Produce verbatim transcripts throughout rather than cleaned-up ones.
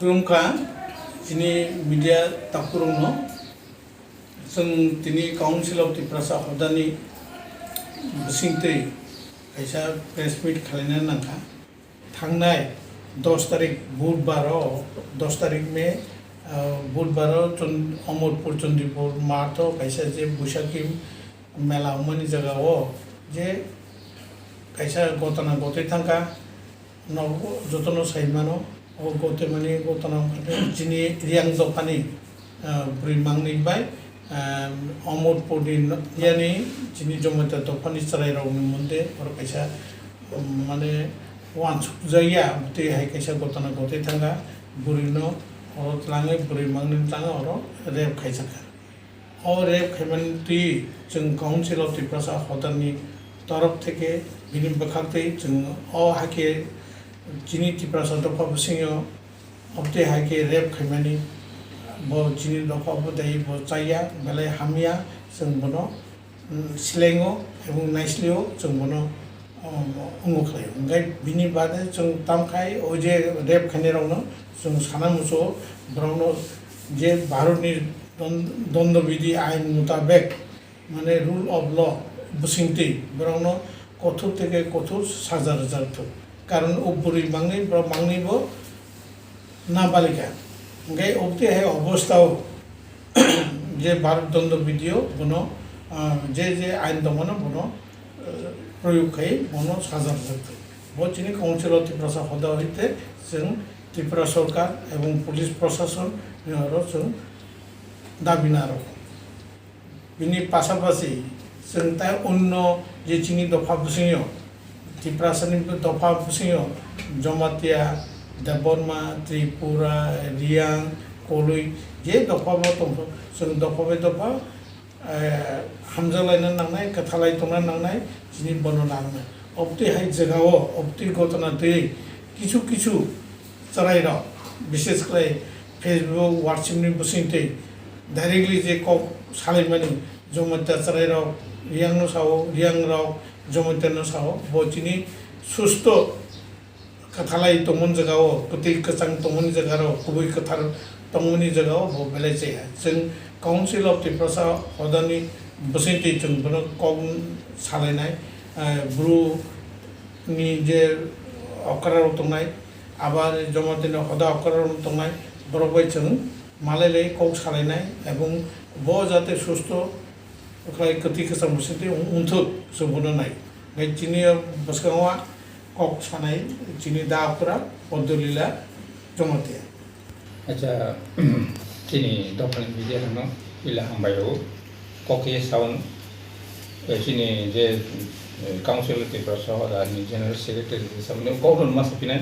Khulumkha chini media takhurokno. Chwng tini Council of Tiprasa hodani bisingtwi kaisa press meet khwlaina nangkha. Thangnai dos tarik Budbar o, dos tarik May, ah, Budbar o Chon-, Omorpur Chandipur math o kaisa je Buisakhi mela wngmani jaga o je kaisa gotona gotwi thangkha. Nogo jotono sai mano, o gotemani gotona wngkha khe chini Riyang dophani, ah, bwrwi mangni bai, ah, Omorpurni no-, yani chini Jamatia dophani chwrairokni monde oro kaisa, um, mane uansukjakya twi hai kaisa gotona gotwi thangkha, bwrwino oro tlangwi bwrwi mangni tlangwi oro rape khaijakha. O rape khaimani twi chwng Council of Tiprasa hodarni torof theke bini bwkhaktwi chwng o hakhe chini Tiprasa dopha bwswngyo obtwi hakhe rape khaimani bo chini dopha bo dai bo chaya belai hamya chwng bono, mm, silaingo ebong naislio chwng bono um, wngo khlai. Hwnkhe bini bade chwng tamkhai o je rape khainai rokno chwng sana muchungo, borokno je Bharatni don-, Dondo Bidhi ain mutabek, mane rule of law bwsingtwi borokno kothor theke kothor saja rwjak thung. Karon o bwrwi mangni borok mangni bo nabalika. Hwnkhe obtwi hai obostha o je Bharat Dondo Bidhi o bono, ah, je je ain tongmano bono, eh, proyog khai bono saja rwjak thung. Bo chini Council of Tiprasa hoda hoite chwng Tripura Sorkar ebong Police Proshasonni oro chwng dabi narwkha. Bini pasapasi chwng tai onno je chini dopha bwswngyo, Tiprasani dopha bwswngyo, Jamatia, Debbarma, Tripura, Riyang, Koloi, je dopha bo tongkha, chwng dopha bai dopha, eh, hamjaklaina nangnai, kwthalai tongna nangnai, chini bono nangnai. Obtwi hai jagao, obtwi gotona twi kisu kisu chwrairok, bishes khlai Facebook, WhatsApp ni bwswngtwi directly je kok salaimani, Jamatia chwrairok Riyangno sao, Riyangrok Jamatiano sao, bo chini susto kwthalai tongmani jagao, kwtwi kwchang tongmani jagao, kubui kwthar tongmani jagao bo belai chaya. Chwng Council of Tiprasa hodani bwswngtwi chwng bono kok salainai, eh, Bru ni je okra rok tongnai, abo Jamatia ni hoda okra rok tongnai, borok bai chwng malai lai kok salainai, ebong bo jate susto khlai kwtwi kwchang bwswngtwi wng-, wngthok chwng bono nai. Bai chini o bwskango kok sanai chini da okra Poddolila Jamatia. Acha, chini dophani media rokno ila hambai rwo. Kok ye saun, eh, chini je, eh, Council of Tiprasa hodani General Secretary je saun kok no ma sapinai.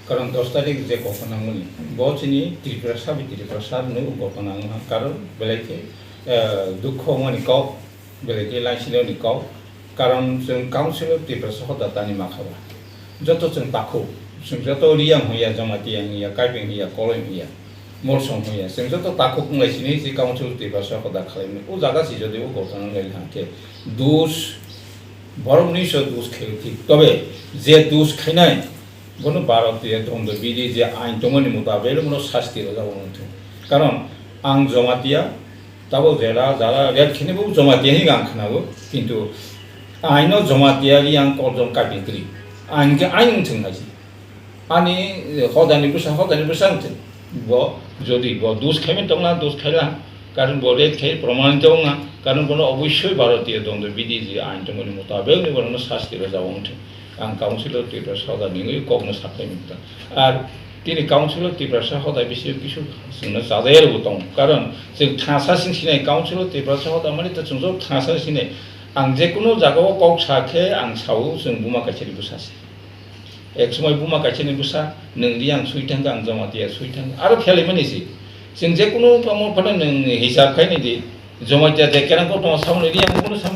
Karon dos tarik je kok nangmani. Bo chini Tiprasa bi Tiprasa no kok nangma. Karon belai khe, eh, dukho mani kok. Belai khe laisino ni kok, karon chwng Council of Tiprasa hoda tani ma kha ba. Joto chwng takhuk, chwng joto Riyang hwnya, Jamatia hwnya, Kaipeng hwnya, Koloi hwnya, Molsong hwnya, chwng joto takhuk wng lai sini je Council of Tiprasa hoda khlai mani. O jaga si jodi o gotona wng lai hwnkhe dus, borok ni so dus khe thik. Tobe je dus khainai, bono Bharatiya Dondo Bidhi je ain tongmani mutabek bono sasti rwjak wng thung. Karon ang Jamatia, Tabuk jera jara ret khini bo Jamatia hinwi ang khwnago, kintu aino Jamatia ri ang koljong kaipin kwrwi. Ain khe ain wng thung hai se. Ani hodani bwsa, hodani bwsa wng thung. Bo jodi bo dus khaimani tongna, dus khaila, karon bo ret khai promanito wngna, karon bono obossoi Bharatiya Dondo Bidhi je ain tongmani mutabek ni bono sasti rwjak wng thung. Ang Council of Tiprasa hoda ningwi kokno saphai manta. Ar tini Council of Tiprasa hoda bisingo kisu chwngno chajayarokbo tongo. Karon chwng thangsa sing sinai Council of Tiprasa hoda mani to chwng joto thangsa sinai. Ang jekunu jagao kok sa khe ang sao chwng buma kaisani bwsa se. Ek somoi buma kaisani bwsa, nwng ri ang sui thangkha, ang Jamatia sui thangkha. Aro phelai mani se. Chwng jekunu tongmo phano nwng hisab khai nai di. Jamatia je kerang kok tongo samani ri ang kunu sam.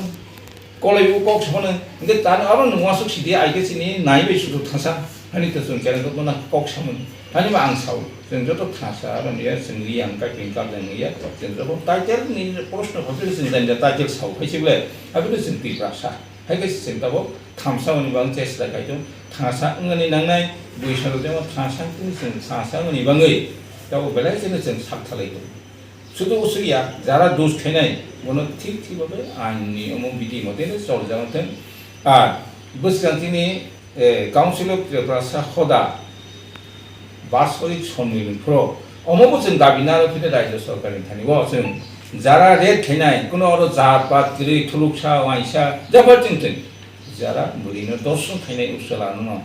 Koloi o kok samano, hingke tani aro nwng uansuk sidi, ai khe chini nai bai sudu thangsa, hani to chwng kereng kok mano kok samani. Hani ma ang sao, chwng joto thangsa aro niya, chwng ri ang kai pin kap jang niya, chwng joto title ni proshno hotel chwng jani title sao, hai se ble, aboni chwng Tiprasa, hai khe chwng tabok thamsa mani bang chesta kaitung, thangsa wngani nangnai, bui salo jemo thangsa wngtong chwng thangsa wngani bangwi, Tabuk belai kheno chwng sak thalai tongo. Sudu usuk ya, jara dos khainai, bono thik thik babe ain ni omo bidi mote no chol jagong thang. Ar bwswkang chini, eh, Council of Tiprasa hoda basorik somni ni phro. Omo bo chwng dabi naro phine Rajya Sorkar ni thani bo chwng jara ret khainai, kuno oro jat pat kwrwi thuluksa waisa jabha chwng chwng. Jara bwrwino dorsong khainai usala no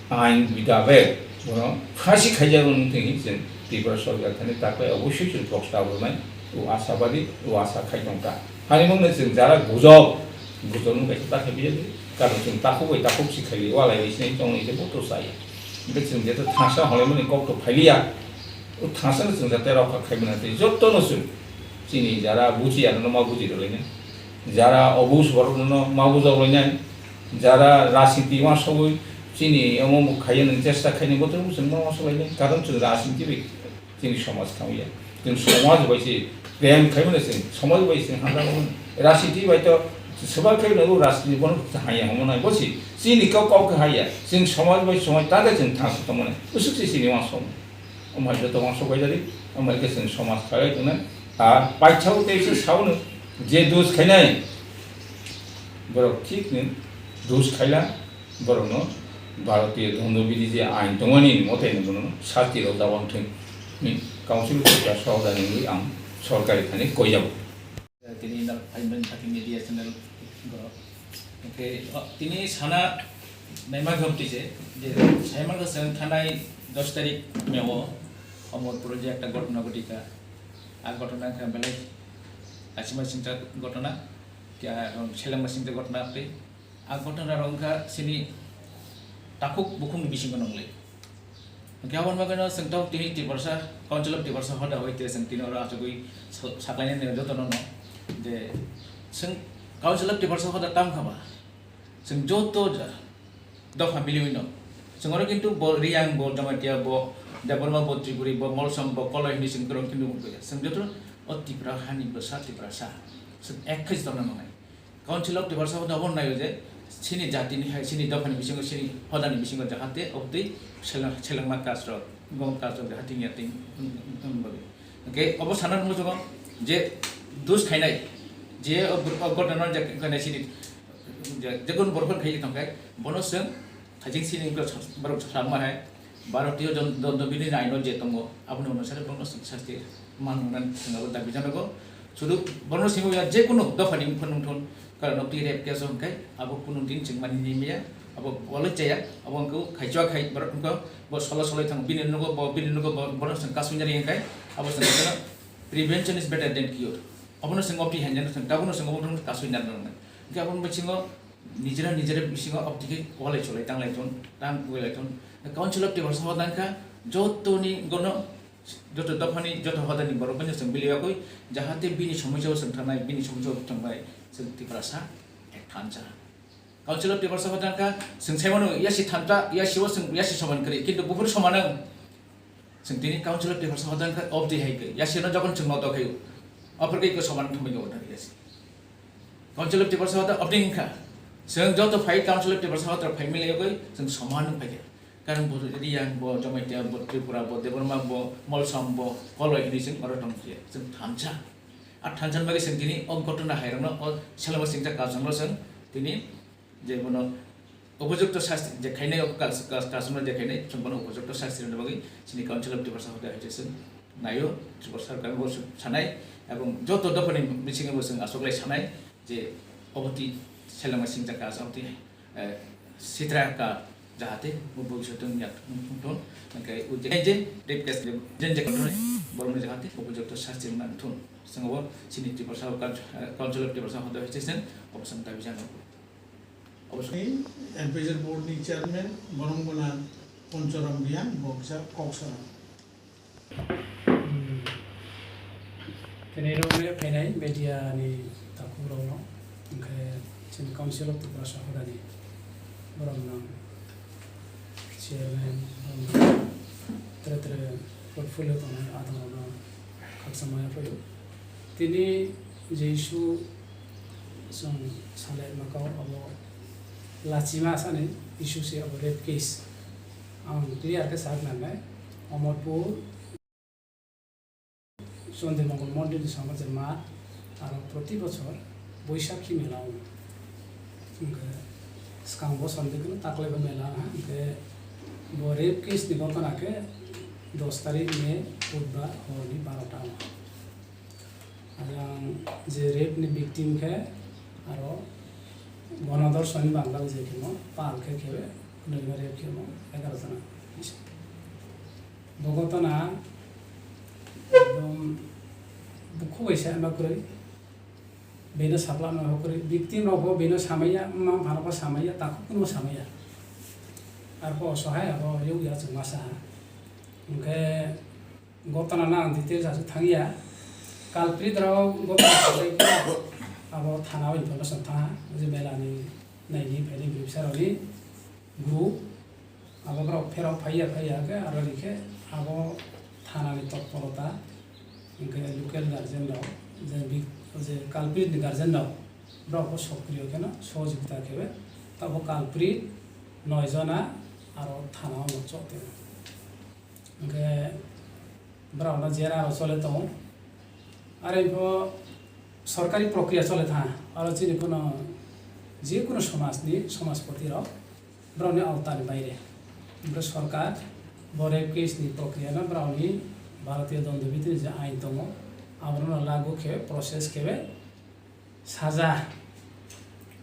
ain bidabek bono phasi khaijago wng thwi chwng Tripura Sorkar thani taklai obosoi chwng prostab rwnai o asabadi o asa khai tongkha. Hani mungno chwng jara gujok, gujok no kaisa ta khai biyadi, karon chwng takhuk bai takhuk si khai walai bai sinai tongwi se boto saya. Hingke chwng jeto thangsa holaimani kok to phailiya, o thangsa no chwng jate rokha khai mani tei joto no chwng chini jara bujiya no ma buji rwlaina. Jara obus borok no ma bujok lainai, jara rajniti uansugwi chini omo bo khaina chesta khaini bothor bo chwng ma uansuk lainai, karon chwng rajniti bai chini somaj khamya. Chwng somaj bai se prem khaimano chwng somaj bai chwng hamjakmani. Rajniti bai to swbak khaimano rajniti bono haya hwnmano bo se chini kok kok khe haya. Chwng somaj bai somaj ta khe chwng thangsa tongmani. Usuk se chini uansuk. Omo hai joto uansuk bai jari, omo hai khe chwng somaj khlai tongnai. Ar paithago tei se saono je dos khainai, borok thik ni dos khaila, borokno Bharatiya Dondobidi je ain tongmani ni mote no bono sasti rok jabon thwng ni Council of Tiprasa hoda ni wngwi ang sorkari thani koijago. Tini nal phaimani thani media channel borok. Hingke, o, tini sana naima gom tije, je saimang khe chwng thanai dos tarik meo Omorpur je ekta ghotona ghotika. A ghotona khe belai achima singcha ghotona, kya selengma singcha ghotona tei a ghotona rok wngkha chini takhuk bukhukni bisingo nongli. Hingke aboni bagwino chwng tabuk tini Tiprasa, Council of Tiprasa hoda hoite chwng tini oro achugwi sa-, saklainani jotono no je chwng Council of Tiprasa hoda tamo kha ba? Chwng joto ja-, dopha miliwi no. Chwng oro kintu bo Riyang, bo Jamatia, bo Debbarma, bo Tripuri, bo Molsom, bo Koloi hinwi chwng kwrwng kintu wngkha. Chwng joto o Tipra hani bwsa Tiprasa. Chwng ek khai tongna nangnai. Council of Tiprasa hoda obo naio je chini jatini hai, chini dophani bisingo, chini hodani bisingo jahate obotwi seleng-, selengma kaj rok, gom kaj rok jahate wngya twi wng-, wng-, wng bagwi. Hingke obo sana nukjago je dus khainai, je o bor-, o ghotona je khainai chini je, je kunu borok khai tongkhe bono chwng Haiching sini wngkha sa-, borok sakma hai, Bharatiyo jon-, Dondobidi ni aino je tongo, aboni onusare borokno sasti man wngnani chwng abo dabi janago. Sudu borokno simi ya je kunu dophani wngphano wngthun, karon twi rape case o hwnkhe abo kunu din chwng mani nini maya, abo walai chaya, abo wngkha khaichua khai borok wngkha bo solo solo thang bini nugo bo, bini nugo bo, borok chwng kasui nari hwnkhe abo chwng prevention is better than cure. Abono chwng obtwi hainjano chwng, tabukno chwng obo kasui nari nang. Hwnkhe aboni bisingo Nijera nijera bisingo obtwi khe walai cholai tanglai thun, tang wngwi lai thun. Council of Tiprasa hoda wngkha jotoni gono, joto dophani, joto hodani borok bai chwng biliya koi, jahate bini somosya o chwng thangnai, bini somosya o thangbai chwng Tiprasa ek thansa. Council of Tiprasa hoda wngkha chwng saimano yasi thansa, yasi o chwng yasi soman kwrwi, kintu buphuru soman wng. Chwng tini Council of Tiprasa hoda wngkha obtwi hai khe, yasi no jokon chwng noto khaio, aphuru khe iko soman thumwi nogo thang yasi. Council of Tiprasa hoda obtwi wngkha. Chwng joto phai Council of Tiprasa hoda phai milai yogwi chwng soman wng phaikha. Karon bo Riyang, bo Jamatia, bo Tripura, bo Debbarma, bo Molsom, bo Koloi hinwi chwng oro tong phiya. Chwng thansa. A thansa bagwi chwng tini o ghotona hai rokno o selengma singcha kajangno chwng tini je bono upojukto sasti je khainai, o kas-, kas-, kasumno je khainai, chwng bono upojukto sasti rwna bagwi chini Council of Tiprasa hoda hai chwng naio, Tripura Sarkar bo sanai, ebong joto dophani bisingo bo chwng achoklai sanai je obotwi selengma singcha kas obotwi, eh, sitra ka jahate bo bhobishyot wngya wngthun, hwnkhe o je, je rape case je, je, je borokno jahate upojukto sasti rwna wngthun. Chwng bo chini Tiprasa, eh, Council of Tiprasa hoda hai chwng obo chwng dabi jana. Ni Advisory Board ni Chairman Boromgana Ponchoram Riyang bo kisa kok sana. Hmm. Tini rok le phainai media ni takhuk rok no, hwnkhe chini Council of Tiprasa hoda ni borok no Chairman, borok no tere tere portfolio tongnai adong rok no khaksa maya phaio. Tini je issue chwng salai makao abo lachima sani issue se abo rape case. Ang clear khe sak nangnai. Omorpur Chondimongol Mondir ni Samajir Math, aro proti bochor Boishakhi mela wngo. Hwnkhe swkang bochor ni kwno taklaiba mela wngkha, hwnkhe bo rape case ni gotona khe dos tarik May, Budhbar horni barota o. Ajang je rape ni victim khe aro Gonodorsoni Bangla je khemo pal khe khebe, kwnwi rape khemo egaroh jona. Bo gotona ekdom bukhu bai se ma kwrwi, beno saplama kwrwi, victim rok bo beno samaiya, wngma phanok bo samaiya, takhuk kuno samaiya. Arpho osohai abo yokya chwng masa ha. Hwnkhe gotona no ang details aswk thangya. Culprit rok gotona abo thana o information thangha, je mela ni naini phaini bwrwi bwsa rokni group. Abo borok pherok phaiya, phaiya khe aro rikhe abo thanani totpolota, hwnkhe local guardian rok, je bi-, je culprit ni guardian rok, borok bo sokriyo kheno sohojogita khebai. Tabuk culprit noi jona aro thana o chok tongo. Hwnkhe borok no jera aro chole tongo. Aro bo sorkari prokriya chole tha, aro chini kuno, je kuno somaj ni somajpoti rok borokni awtani baire. Hwnkhe sorkar bo rape case ni prokriya no borokni Bharatiya Dandobidhi ni je ain tongo, abono lagu khe, process khe saja.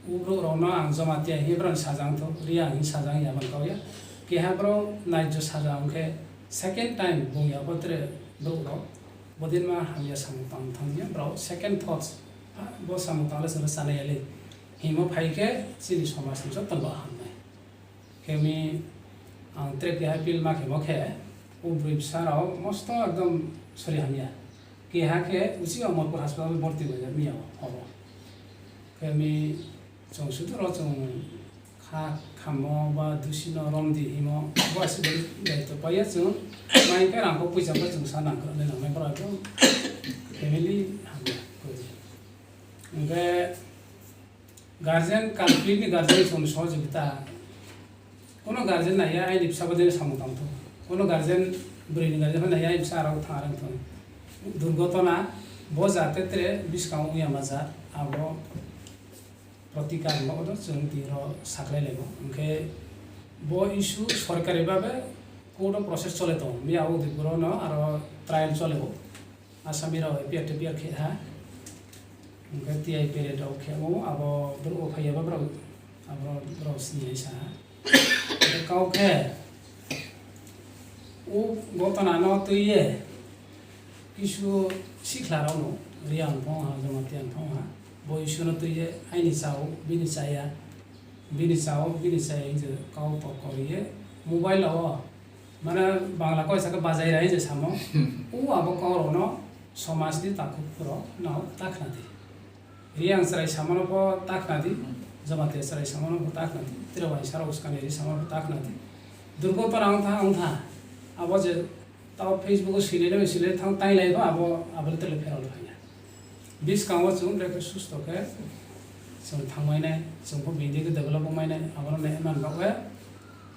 O borok rok no ang Jamatia hinwi borokni saja wngthok, Reang hinwi saja wngya aboni kok ya. Keha borok naijyo saja wngkhe second time bungya bo tere borok rok bodin ma hamya samung tang thangya borok second thoughts, "Ha, bo samung tangle chwngno chanai yali," himo phai khe chini somaj ni joto no hamnai. Khe mi ang track keha appeal ma khe bo khe o bwrwi bwsa rok mosto ekdom sori hamya. Keha khe uchi Amarpur hospital bhorti bai miya o obo. Khe mi chwng sudu ro chwng kha khamo ba dusi no romdi himo bo aswk bai daitw paiya chwng mai khe rang kok puisa bo chwng sa nang khe nang nai borok ekdom family hamya. Hwnkhe Guardian, culprit ni guardian chwng sohojogita. Kono guardian naiya aini bwsa bodino samung tang thung. Kono guardian, bwrwi ni guardian phano naiya aini bwsa aro thang rang thung. Durgotona bo jate tere bwskango wngya ma jat, abo protikar mo do chwng tiro saklai laibo. Hwnkhe bo issue sorkari babe court o process chole tongo. Miya Udaipur o no aro trial chole o. Asami rok A P R T P R khe ha. Hwnkhe T I period rok khe mo abo borok o phaiya ba borok abo borok sini hai sa ha. Hwnkhe kau khe o gotona no twi ye kisu sikla rok no Reang phong ha, Jamatia phong ha. Bo issue no twi ye aini chao, bini chaya, bini chao, bini chaya hinje kau tok kori ye mobile o Mane Bangla koi saka bajai rai je samo. O abo kok rok no somaj ni takhuk rok no takhna di. Reang chwrai samo no pho takhna di. Jamatia chwrai samo no pho takhna di. Tira waisa rok uskani ri samo no pho takhna di. Durgotona wng tha wng tha. Abo je tao Facebook o sile no sile thang tai lai ba abo abo le tele pherok le phai ya. Bwskango chwng bwrwi khe susto khe chwng thangmai nai, chwng bo bini khe develop wngmai nai, abono nai man bagwi.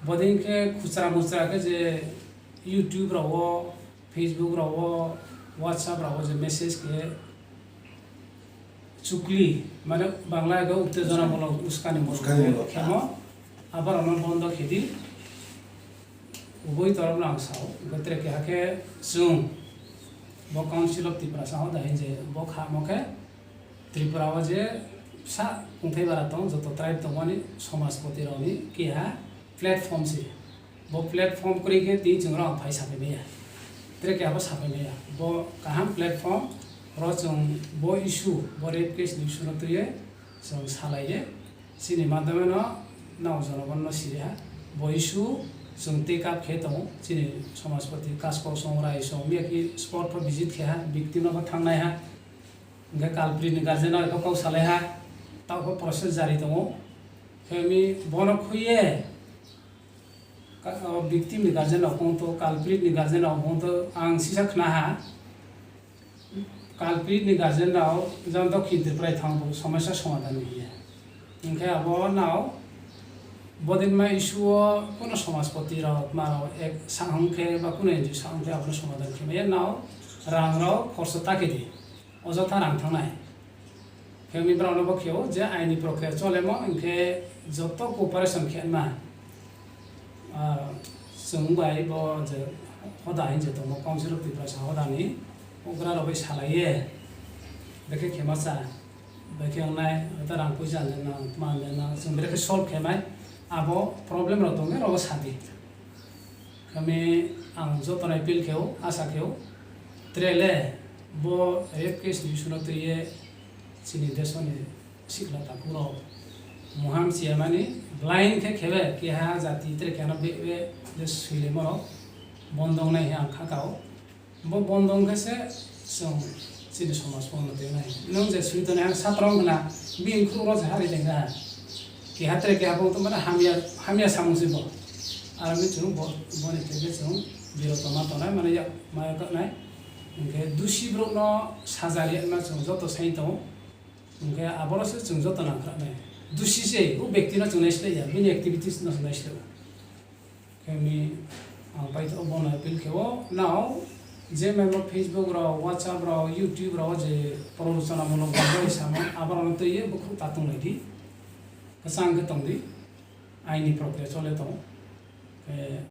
Bodin khe khusra musra khe je YouTube rok o, Facebook rok o, WhatsApp rok o je message khe chukli, mane Bangla khe uttejonamulok, uskanimulok Uskanimulok. Khemo, aborokno bondo khe di. Ubui torokno ang sao, hwnkhe tere keha khe chwng bo Council of Tiprasa o dai je bo khamo khe Tripura o je bwsa kungthai bara tong, joto tribe tongmani somajpoti rokni keha platform se. Bo platform kwrwi khe tini chwng rok phai sapai maya. Tere keha bo sapai maya. Bo kaham platform, oro chwng bo issue, bo rape case ni issue no twiwi chwng salai ye. Chini madhyame no nao jonogon no siri ha. Bo issue chwng take up khe tongo. Chini somajpoti Kaskau song, Rai song, miya ki spot pho visit khe ha, victim no pho thangnai ha. Hwnkhe culprit ni guardian no pho kok salai ha. Tao pho process jari tongo. Khe mi bono khwi ye ka-, o victim ni guardian rok wng to, culprit ni guardian rok wng to, ang sisa khna ha. Culprit ni guardian rok jang Dokhin Tripura thang bo somosya somadhan hiya. Hwnkhe abo nao bodin ma issue o kuno somajpoti rok ma rok ek sahung khe ba kuno N G O sahung khe abono somadhan khe maya nao rang rok khorsa ta khe di, ojotha rang thangnai. Khe wngwi borok no bo khe o je aini prokriya cholemo, hinkhe joto cooperation khe ma. Ah, chwng bai bo je hoda hin je tongo, council of Tiprasa hoda ni ugra rok bai salai ye, bekhe khe ma cha, bekhe wngnai, ta rang puisa nang, tma nang, chwng bekhe solve khe mai, abo problem rok tongkhe rok sadi. Kami ang joto no appeal khe o, asa khe o, tre le bo rape case ni issue no twi ye chini desh ni sikla takhuk rok muham chiya mani blind khe khebe keha jati tre keha no be, be je swilemo rok bondong nai ang kha kao. Bo bondong khe se chwng chini somaj bo unnoti wngnai. Nwng je swi tongnai ang satro wngkha na, bini khuk rok se hari tengkha. Keha tre keha bo tongmani hamya, hamya samung se bo. Aro ni chwng bo, boni theke chwng biroto ma tongnai, mane yak ma yak nai. Hinkhe dusi borok no saja riyakma chwng joto sai tongo. Hinkhe aboro se chwng joto nangkha nai. Dusi se o bekti no chwng nai sle ya, bini activities no chwng nai sle ya. Khe mi ang paithago bono appeal khe o, nao je memo Facebook rok, WhatsApp rok, YouTube rok je prorochanamulok bagwi samo, aborokno twiwi bukhuk ta tonglaidi, kwchang khe tongdi, aini prokriya chole tongo. Khe